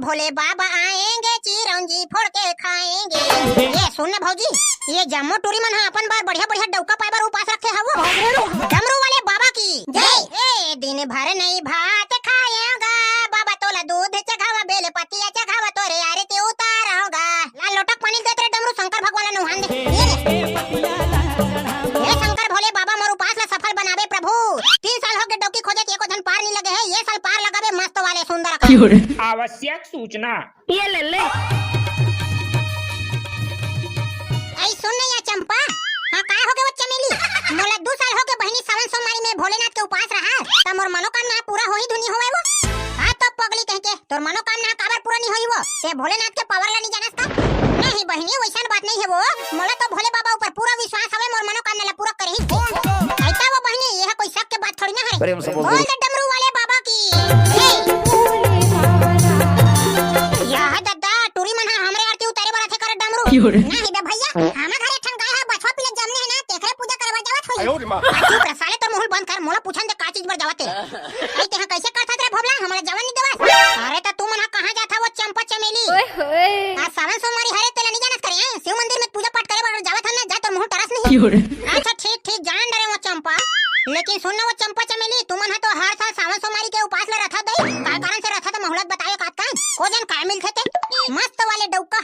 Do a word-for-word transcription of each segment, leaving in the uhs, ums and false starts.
भोले बाबा आएंगे, चिरौंजी फोड़ के खाएंगे। ये सुन ना भौजी, ये जम्मो टूरी मन ह अपन बर बढ़िया बढ़िया डौका पाए बर उपास रखे हवो। डमरू वाले बाबा की जय। ए दिन भर नहीं भात खाएगा, बाबा तोला दूध चघावा, बेल पतिया चघावा, तोरे आरती उतारूंगा। ला लोटक पानी देत रे डमरू, शंकर भगवान ला नहान दे। ये ले। हे शंकर भोले बाबा, मोर उपास ला सफल बनावे प्रभु। तीन साल हो गए डौकी खोजत, एको झन पार नहीं लगे है, ये साल पार लगावे मस्त वाले सुंदर का। आवश्यक सूचना। ये ले ले। ऐ सुन ना या चंपा, हाँ, काय हो गए वो चमेली? मोला दू साल हो गए बहिनी, सावन सोमवारी में भोलेनाथ के उपास रहा, त मोर मनोकामना पूरा होही धुनी होवे वो। हाँ तो पगली कह के, तोर मनोकामना काबर पूरा नहीं होई वो? ते भोलेनाथ के पावर ला नहीं जानस का? नहीं बहिनी, वैसन बात नहीं है वो। मोला तो भोले बाबा ऊपर पूरा विश्वास हवे, मोर मनोकामना ला पूरा करही। ऐसा वो बहिनी, यह कोई शक के बात थोड़ी ना है। प्रेम से बोल बोल दे। दे डमरू वाले बाबा की। हे। यह दद्दा, टूरी मन हा हमरे आरती उतारे बर आथे करे डमरू। क्यों रे? नहीं बे भैया, हमर घर एक ठन गाय हा बछवा पिला जमने है ना, तेकरे पूजा करवा जावत होई। आयो रे माँ। आ, चुप रह साले, तोर मुंह बंद कर, मोला पूछन दे का चीज बर जावत है। अरे तेहा कैसे करथस रे भोभला, हमला जवन नहीं देवस। अरे त तू मन हा कहाँ जाथा वो चंपा चमेली? ओए होए। आज सावन सोमवारी हरे, तेला नहीं जानस करे, हैं? शिव मंदिर में पूजा पाठ करे बर जावत हन ना, जा तोर मुंह टरस नहीं। क्यों रे? अच्छा ठीक ठीक, जान डरे वो चंपा। लेकिन सुन ना वो चंपा चमेली, तुमन हा तो हर साल सावन सोमवारी के उपास ले रथा दई, का कारण से रथा त महुलत बतावे का कान? को जन का मिलथे ते? मस्त वाले डौका।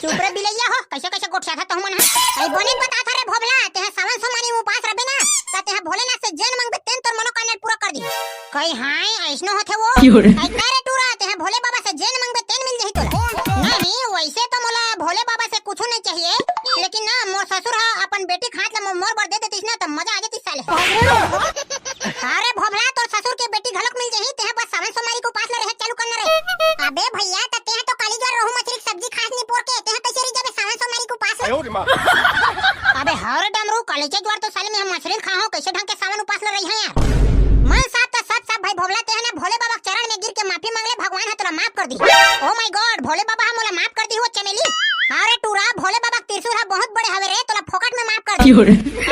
चुप रे बिलैया हो, कैसे कैसे गोठियाथा तहु मन हा। अई बने बता था रे भोभला, तेहा सावन सोमवारी में उपास रबे ना, त तेहा भोलेनाथ से जेन मंगबे तेन तोर मनोकामना पूरा कर दी। कई हाय, ऐसनो होथे वो। क्यों रे? कई का रे टूरा, तेहा भोले बाबा से जेन मंगबे तेन मिल जही तोला। नहीं, वैसे तो मोला भोले बाबा से कुछ नहीं चाहिए, लेकिन ना मोर ससुर हा अपन बेटी के हाथ ला मो-, मोर बर दे देतिस ना त मजा आ जातिस साले। अरे भोभला, तोर ससुर के बेटी घलोक मिल जही, तेहा बस सावन सोमवारी के उपास ला रहे चालू करना रे। अबे भैया, त तेहा तो काली ज्वार रोहू मछरी के सब्जी खास नहीं पोर के, तेहा कैसे रही जाबे सावन सोमवारी के उपास ला? अबे हव रे डमरू, काली ज्वार तो साले में हम मछरी खाहूं, कैसे ढंग के सावन उपास ला रही है यार। मन साफ त सच साफ भाई भोभला, तेहा ना भोले बाबा के चरण में गिर के माफी मांग ले, भगवान हा तोला माफ कर दी। Oh my God, भोले बाबा हा मोला माफ कर दी हो चमेली। हाँ रे टूरा, भोले बाबा के त्रिशूल हा बहुत बड़े हवे रे, तोला फोकट में माफ कर दी।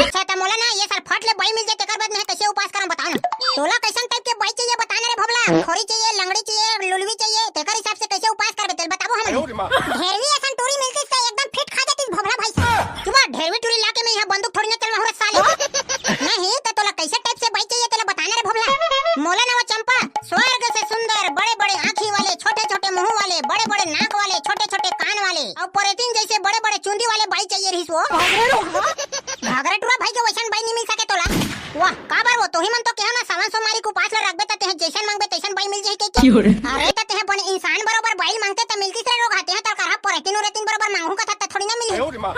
अच्छा त मोला ना ये साल फट ले बाई मिल जाए, तेकर बाद मैं कैसे उपास करम बताओ ना। तोला कैसन टाइप के बाई चाहिए बता ना रे भोभला, खोरी चाहिए, लंगड़ी चाहिए, लुलवी चाहिए, तेकर हिसाब से कैसे उपास करबे तेल बताबो हमन। ढेरवी असन टूरी मिलतिस त एकदम फिट खा जातिस भोभला भाई साहब। चुप, ढेरवी टूरी लाके मैं यहाँ बंदूक थोड़ी ना चलवा हो रे साले। नहीं त तोला कैसे टाइप से बाई चाहिए तेला बता ना रे भोभला। मोला ना वो चंपा, स्वर्ग से सुंदर, बड़े बड़े आँखी वाले, छोटे छोटे मुंह वाले, बड़े बड़े नाक वाले, छोटे छोटे कान वाले, और परेतिन जैसे बड़े बड़े चुंदी वाले बाई चाहिए रहिस वो। घाघरा टूरा भाई के वैसन बाई नहीं मिल सके तोला। वाह, काबर वो तोही मन तो कहे ना सावन सोमवारी के उपास ला रखबे त तेहा जैसन मांगबे तैसन बाई मिल जाही कहिके। अरे त तेहा बने इंसान बरोबर बाई मांगते त मिलतिस रे रोगहा, तेहा तोर करा परेतिन उरेतिन बरोबर मांगहूं कथा त थोड़ी ना मिली।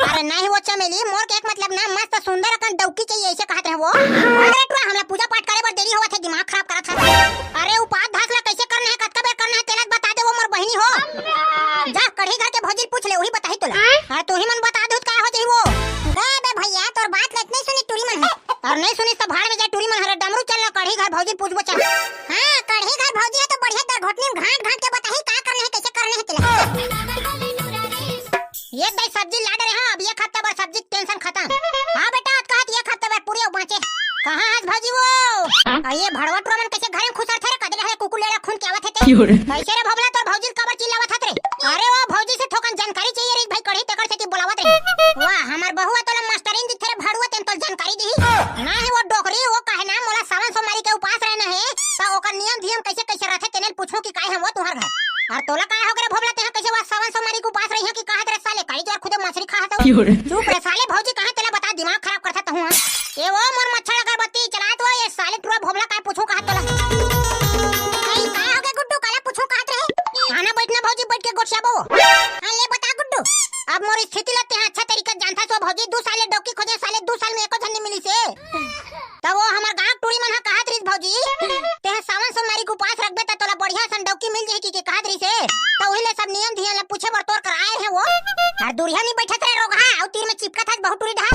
अरे नहीं वो चमेली, मोर के एक मतलब ना मस्त सुंदर अकन डौकी चाहिए, ऐसे कहत रहे वो। अरे टूरा, हमला पूजा पाठ करे बर देरी होवत हे, दिमाग खराब करत हे। अरे उपास धास ला कैसे करना है, कतका बेर करना है, तेला बता दे वो मोर बहिनी हो। जा कढ़ी घर के भौजी पूछ ले, वही बताही तोला। अरे तू ही मन बता दे त का हो जाही वो। बे, बे भैया, तोर बात लत नहीं सुनी टूरी मन है। और नहीं सुनिस त भाड़ में जा टूरी मन हरे डमरू, चल ना कढ़ी घर भौजी पूछबो चल। हाँ, कढ़ी घर भौजी है तो बढ़िया दर घोटनी में घाट घाट के बताही का करना है, कैसे करना है तेला। ये दई सब्जी ला डरे हाँ, अब एक हफ्ता बर सब्जी के टेंशन खत्म। हाँ बेटा, आज कहत एक हफ्ता बर पूरी बाँचे। कहाँ हस भौजी वो? आ ये भड़वा टुरा मन कैसे घरे में खुसरथे रे, कदे हले कुकुर लेड़ा खून के आवत हे ते। कैसे रे भोभला, तोर भौजी काबर चिल्लावत हत रे? अरे वो भौजी से थोकन जानकारी चाहिए रे भाई, कढ़ी तेकर सेती बोलावत रे। वाह, हमर बहुआ तोला मास्टरीन दिथे रे भड़ुआ, तेन तोल जानकारी दिही। ना है वो डोकरी, वो कहे ना मोला सावन सोमवारी के उपास रहना है, त ओकर नियम धियम कैसे कैसे रथे तेने पूछो कि काय हम वो तुहर घर। और तोला काय हो गे रे भोभला, तेहा कैसे वो सावन सोमवारी के उपास रही हो कि कहत रे साले, काली तोर खुदे मछरी खात हो। चुप रे साले, भौजी कहाँ तेला बता, दिमाग खराब करथा तहूँ हम। ए वो मोर मच्छर अगरबत्ती चलात वो, ये साले टुरा भोभला काय पूछो कहत तोला। आई, काय हो गे गुड्डू, काला पूछो कहत रहे? आना बैठना भौजी, बैठ के गोठियाबो। हाँ, ले बता गुड्डू। अब मोर स्थिति ला तेहा अच्छा तरीका जानथा सो भौजी, दू साल ले डौकी खोजे साले, दू साल में एको झन नहीं मिली से। त वो हमर गाँव टूरी मन हा कहत रहिस भौजी, तेहा सावन सोमवारी के उपास रखबे त तोला बढ़िया सन डौकी मिल जही कि, कि कहत रहिस हे। त उही ले सब नियम धियम ला पूछे बर तोर कर आए हे वो। अरे दूरिहा नहीं बैठत रे रोगहा, अउ तीर में चिपकत हस बहुत टूरी ढाल।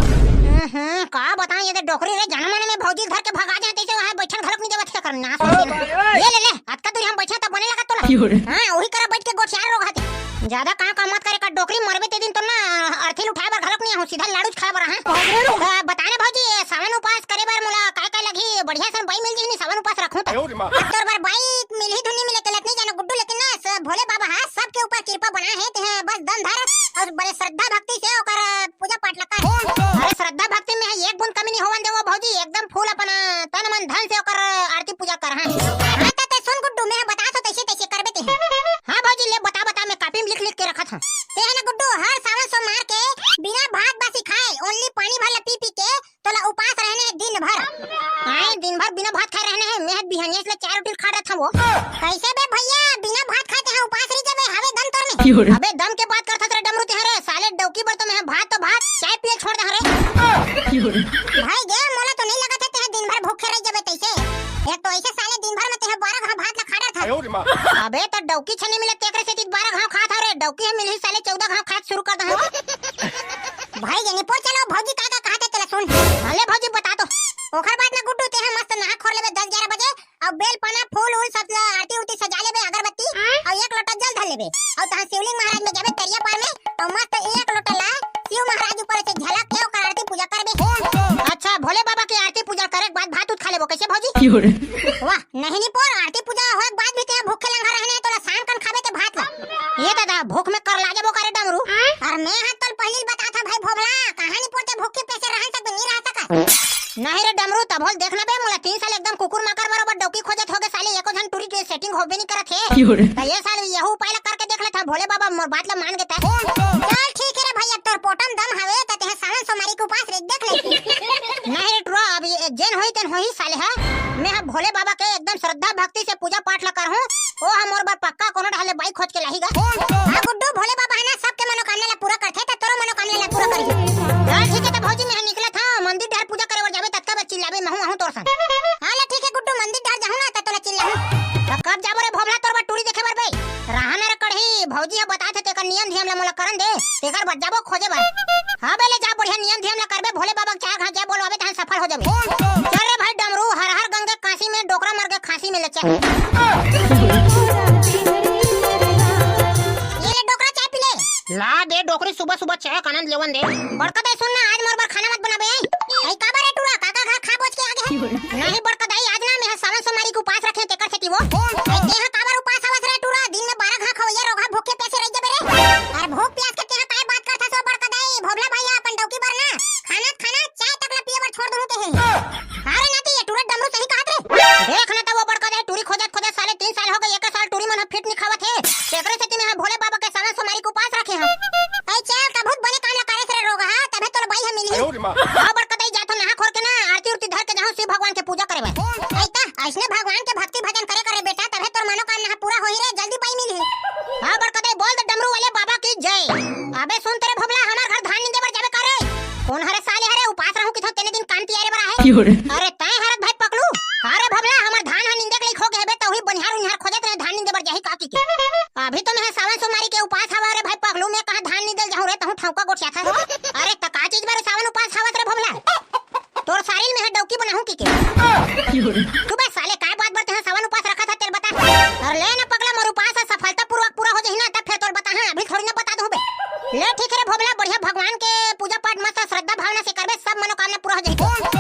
हम्म, का बताएं ये दे डोकरी रे, जनमन में भौजी धर के भगा जाए, तैसे वहाँ बैठन घलक नहीं देवत हे कर नाश होथे ना। ये ले ले, अतका दूरी हम बैठे त बने लगा तोला। हाँ, उही करा बैठ के गोठियार रोगहा ते। ज्यादा कहाँ का मत करे का डोकरी, मरबे ते दिन तो ना अर्थी उठाए बर घलक नहीं आहूँ, सीधा लाड़ूच खाए बर आहूँ। त बता ना भौजी, ये सावन उपास करे बर मोला काय काय लगही, बढ़िया सन बाई मिल जही नहीं सावन उपास रखूँ त। अब तोर बर बाई मिलही धुन नहीं मिले तेला नहीं जानो गुड्डू, लेकिन ना त भोले बाबा ह सबके ऊपर कृपा बनाए हे, तेहा बस दम धर अउ बड़े श्रद्धा भक्ति से ओकर पूजा पाठ ल कर। अरे श्रद्धा भक्ति में एक बूंद कमी नहीं होवन देवो भौजी, एकदम फुल अपन तन मन धन से ओकर आरती पूजा कर। हाँ, हाँ त ते सुन गुड्डू, मैं बता तो तैसे तैसे करबे ते। हाँ भौजी, ले बता बता, मैं कॉपी में लिख लिख के रखत हूँ। ते है ना गुड्डू, हर सावन सोमवार के बिना भात बासी खाए, only पानी भर ल पी पी के तोला उपास रहने हे दिन भर। आए, दिन भर बिना भात खाए रहने हे। मैं ह बिहनिया ले चार रोटी खा रहा था वो। कैसे बे भैया, बिना भात खाए तेहा उपास रह जाबे? हवे दम तोर में। अबे दम के बात करथस रे डमरू तेहा रे, साले डौकी बर तो मैं ह भात तो भात, चाय पिए छोड़ दे रे। भाई गे, मोला तो नहीं लगत हे तेहा दिन भर भूखे रह जाबे तैसे। एक तो ऐसे साले दिन भर में तेहा बारह घाव भात ला खा डरथा। अबे त डौकी छनी मिले तेकरे सेती बारह घाव खात हव रे, डौकी ह मिलही साले चौदह घाव खाए शुरू कर दे। भाई गे निपोर, चलो भौजी का का कहत हे तेला सुन। अले भौजी बता तो। ओखर बाद ना गुड्डू तेहा मस्त नहा खोर लेबे दस ग्यारह बजे, अउ बेल पाना फूल उल सब ल आरती उरती सजा लेबे, अगरबत्ती, अउ एक लोटा जल धर लेबे, अउ तहां शिवलिंग महाराज में जाबे तरिया पार में, अउ मस्त एक लोटा ला शिव महाराज ऊपर से झलक के ओकर आरती पूजा करबे। अच्छा, भोले बाबा के आरती पूजा करे के बाद भात उत खा लेबो, कैसे भौजी? वाह, नहीं निपोर, आरती पूजा होए के बाद भी तेहा भूखे लंगर रहने हे, तोला शाम कन खाबे ते भात ला। ये दादा, भूख में करला जाबो का रे डमरू। अरे मैं ह तोला पहिली बताथंव भाई भोभला, कहां निपोर ते भूखे प्यासे रह सकबे, नहीं रह सकस। नहीं रे डमरू, तभो ले देखना बे, मोला तीन साल एकदम कुकुर माकर बरोबर डौकी खोजत होगे साले, एको झन टूरी के setting होबे नहीं करत हे। त ये साल यहू उपाय ला करके देख लेथंव, भोले बाबा मोर बात ला मान गे त। चल ठीक हे रे भैया, तोर पोटम दम हवे त तेहा सावन सोमवारी के उपास रह देख ले। नहीं रे टुरा, अब ये जेन होही तेन होही साले हा। मैं ह भोले बाबा के एकदम श्रद्धा भक्ति से पूजा पाठ ला करहूं, ओ ह मोर बर पक्का कोनो ढाले बाई खोज के लाही गा। हां गुड्डू, भोले बाबा हे ना, सबके मनोकामना ला पूरा करथे, त तोरो मनोकामना ला पूरा करही। हां ठीक हे, त भौजी मैं ह निकलत हंव, मंदिर डहर पूजा करे बर जाबे, ततका बर चिल्लाबे, महूं आहूं तोर संग। हां ले ठीक हे गुड्डू, मंदिर डहर जाहूं ना त तोला चिल्लाहूं। त कब जाबो रे भोभला तोर बर टूरी देखे बर बे? रहा ना रे कड़ही, भौजी ह बताथे तेकर नियम धियम ला मोला करन दे, तेकर बर जाबो खोजे बर। हां बे ले जा, बढ़िया नियम धियम ला करबे, भोले बाबा के चार घाट जाए बोलवाबे तहां सफल हो जाबे। चल रे भाई डमरू, हर हर गंगे काशी में, डोकरा मर गे खांसी में, ले चल। ये ले डोकरा चाय पी ले। ला दे डोकरी, सुबह सुबह चाय का आनंद लेवन दे। बड़का दाई सुन ना, आज मोर बर खाना मत बनाबे। आई काबर रे टूरा, काका घर खा बोज के आगे हे। नहीं बड़का दाई, आज ना मैं ह सावन सोमवारी के उपास रखे तेकर सेती वो। आई तेहा काबर उपास हवस रे टूरा, दिन में बारह घाव खवैया रोगहा भूखे प्यासे रह जाबे रे। अरे भूख प्यास के तेहा काय बात करथस ओ बड़का दाई, भोभला भैया अपन डौकी बर ना खाना खाना चाय तक ला पिए बर छोड़ दूं कहे। अरे नाती, ये टूरा डमरू सही कहत रे। देख ना त वो बड़का दाई टूरी खोजत खोजत साले तीन साल हो गे, एक साल टूरी मन ह फिट नहीं खावत हे। तेकरे सेती मैं ह भोले बाबा के सावन सोमवारी के उपास रखे हंव। ऐ चल, कभू बने काम ला करे रे रोगहा, तभे तोला बाई ह मिलही। हां बड़का दाई, जाथंव नहा खोर के ना, आरती उरती धर के जाहूं शिव भगवान के पूजा करे बर। ऐ त, अइसने भगवान के भक्ति भजन करे कर रे बेटा, तभे तोर मनोकामना ह पूरा होही रे, जल्दी बाई मिलही। हां बड़का दाई, बोल दे डमरू वाले बाबा की जय। अबे सुन तेरे भोभला, हमर घर धान निंदे बर जाबे का रे? कोन हरे साले हरे, उपास रहूं किथंव तेने दिन कान तियारे बर आहे। अरे तैं हरत भाई पकलू। अरे भोभला, हमर धान ह निंदे के लइक हो गे हबे, त उही बनिहार उनिहार खोजत रहे धान निंदे बर जाही का कहिके। अभी तो मैं ह सावन सोमवारी के उपास हवंव रे भाई पकलू, मैं कहां धान निंदे ल जाहूं रे, तहूं ठौका गोठियाथस। अरे त का चीज बर सावन उपास हवस रे भोभला? तोर सारी ल मैं ह डौकी बनाहूं कहिके। तू बे साले, काय बात बर तेहा सावन उपास रखत हस तेला बता। अरे ले ना पगला, मोर उपास ह सफलतापूर्वक पूरा हो जाही ना, तब फेर तोला बताहूं, अभी थोड़ी ना बता दूं बे। ले ठीक हे रे भोभला, बढ़िया भगवान के पूजा पाठ मस्त श्रद्धा भावना से करबे, सब मनोकामना पूरा हो जाही।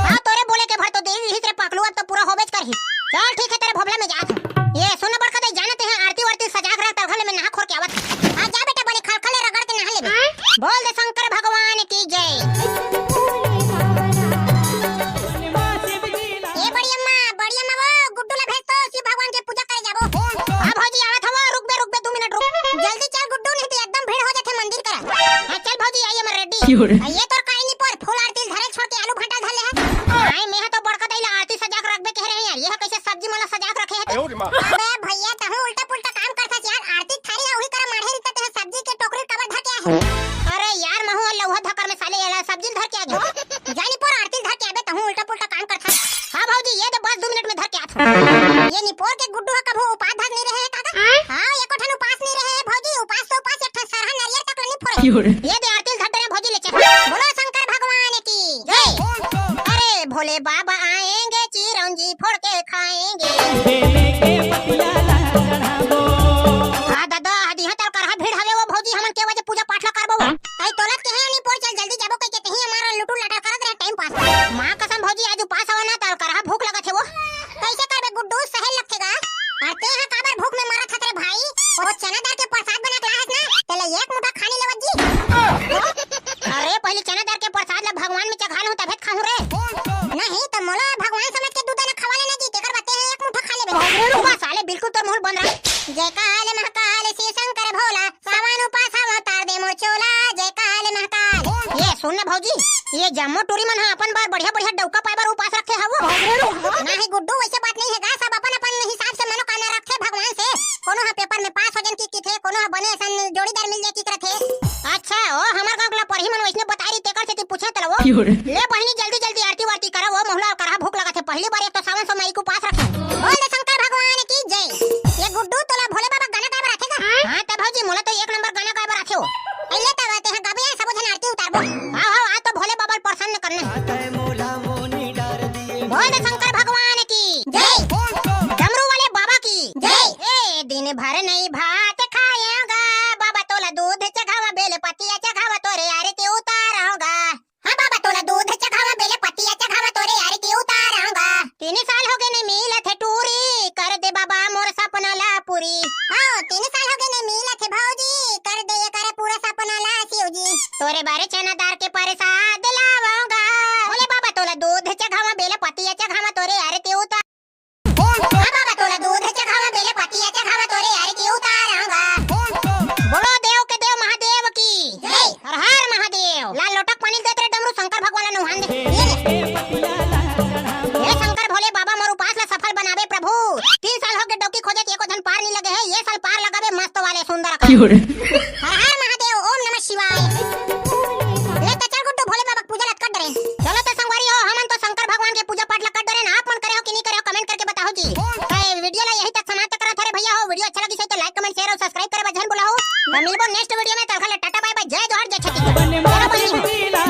हां तोरे बोले के भर तो देरी रहिस रे पकलू, अब तो पूरा होबेच करही। चल ठीक हे तेरे भोभला, मैं जात हंव। ये सुन बड़का दाई, जाना तेहा आरती वारती सजा के रख, तलखा ले मैं नहा खोर के आवत हंव। हां जा बेटा, बने खलखल ले रगड़ के नहा लेबे। बोल दे शंकर भगवान की जय। ए बड़ी अम्मा, बड़ी अम्मा वो गुड्डू ला भेज तो, शिव भगवान के पूजा करे जाबो। हां भौजी आवत हंव, रुक बे रुक बे, दू मिनट रुक। जल्दी चल गुड्डू, नहीं तो एकदम भीड़ हो जाथे मंदिर करा। हां चल भौजी, आई हमर रेडी। ये तोर काई निपोर, फूल आरती धरे छोड़ के आलू भांटा धर ले हे। हां मैं ह तो बड़का दाई ला आरती सजा के रखबे कहे रहे यार, ये ह कैसे सब्जी मन ला सजा के रखे हे? अबे भैया, तहूं उल्टा पुल्टा काम करथस यार, आरती थारी ला उही करा माढ़े रहिते, तेहा सब्जी के टोकरी काबर धर के आहे? अरे यार, महूं लउहा धकर में साले एला सब्जी ल धर के आ गे। जा निपोर आरती ल धर के आबे, तहूं उल्टा पुल्टा काम करथस। हां भौजी, ये दे बस दू मिनट में धर के आत हंव। ये निपोर के गुड्डू ह कभू उपास धस नहीं रहे हे काका? हां, एको ठन उपास नहीं रहे हे भौजी, उपास तो उपास, एक ठन सरहा नरियर तक ल नहीं फोरे। ये दे आरती ल धर डरे भौजी, ले चल। बोलो शंकर भगवान की जय। अरे भोले बाबा आएंगे, चिरौंजी फोड़ के खाएंगे। हां दादा, आज इहां तलकरहा भीड़ हवे वो भौजी, हमन के बजे पूजा पाठ ला करबो वो। अई तोलत के हे निपोर, चल जल्दी जाबो कहिके, तहीं हमारा लुटुर लटर करत रहे टाइम पास। मां कसम भौजी, आज उपास हवय ना, तलकरहा भूख लगत हे वो। कइसे करबे गुड्डू, सहे ल लगथे गा। अरे तें ह काबर भूख में मरत हस रे भाई? वो चना दार के प्रसाद बना के लाहस ना, तेला एक मुठा खा नी लेवत जी। अरे, पहली चना दार के प्रसाद ला भगवान में चघा लहूं, तभे त खाहूं रे। नहीं, त मोला भगवान समझ के दू दाना खवा लेना जी, तेकर बाद तें एक मुठा खा लेबे। वाह, साले बिल्कुल तोर मुंह बंद रहा। जय काल महाकाल शिव शंकर भोला, सावन उपास अवतार दे मोर चोला, जय काल महाकाल। ये सुन ना भौजी, ये जम्मो टूरी मन ह अपन बर बढ़िया-बढ़िया डौका पाए बर उपास रखे हवो। नहीं गुड्डू, वैसे बात नहीं हे गा, सब अपन-अपन हिसाब से मनोकामना रखथे भगवान से। कोनो ह पेपर में पास हो जन की किथे, कोनो ह बने असन जोड़ीदार मिल जाए की करथे। अच्छा, ओ हमर गांव के ला परही मन वैसने बताई रही, तेकर सेती पूछे तला वो। क्यों रे? ले बहिनी, जल्दी-जल्दी आरती वारती करा, वो महुला करा भूख लगत हे। पहली बार एक तो सावन सोमवारी के उपास रखे। बोल दे शंकर भगवान की जय। ये गुड्डू, तोला भोले बाबा गाना गाए बर आथे का? हाँ त भौजी, मोला तो एक नंबर गाना गाए बर आथे हो। अइले तब तेहा गाबे, सबो झन आरती उतारबो। हाँ, हाँ, आज तो भोले बाबा ल प्रसन्न करना हे। बोल दे शंकर भगवान की जय। डमरू वाले बाबा की जय। ए दिन भर नहीं भात खाएगा, बाबा तोला दूध चघावा, बेल पतिया चघावा, तोरे आरती उतारांगा। हाँ बाबा, तोला दूध चघावा, बेल पतिया चघावा, तोरे आरती उतारांगा। तीन साल हो गए नहीं मिलत हे टूरी, कर दे बाबा मोर सपना ला पूरी। हाँ, तीन साल हो गए नहीं मिलत हे भौजी, कर दे ये करे पूरा सपना ला शिव जी। तोरे बारे चना दार के प्रसाद लावांगा। बोले बाबा तोला दूध चघावा, बेल पतिया चघावा, तोरे आरती उतार। हाँ बाबा, तोला दूध चघावा, बेल पतिया चघावा, तोरे आरती उतारांगा। बोलो देव के देव महादेव की जय। हर हर महादेव। लाल लोटा के पानी देत रे डमरू, शंकर भगवान ला नहान दे। ये ले। हे शंकर भोले बाबा, मोर उपास ला सफल बनाबे प्रभु। तीन साल हो गए डौकी खोजत, एको झन पार नहीं लगे हे, ये साल पार लगाबे मस्त वाले सुंदर का। क्यों रे? हर हर महादेव, ओम नमः शिवाय। ले त चल गुड्डू, भोले बाबा के पूजा ला कर डरे। चलो त संगवारी हो, हमन तो शंकर भगवान के पूजा पाठ ला कर डरे ना, आप मन करे हो कि नहीं करे हो, comment करके बताओ जी। त ये video ला यही तक समाप्त करत हरे भैया हो। Video अच्छा लगिस हे तो like, comment, share और subscribe करे बर झन भुलाओ। त मिलबो next video में, तलखा ले टाटा bye bye, जय जोहार, जय छत्तीसगढ़। चलो बहिनी हो।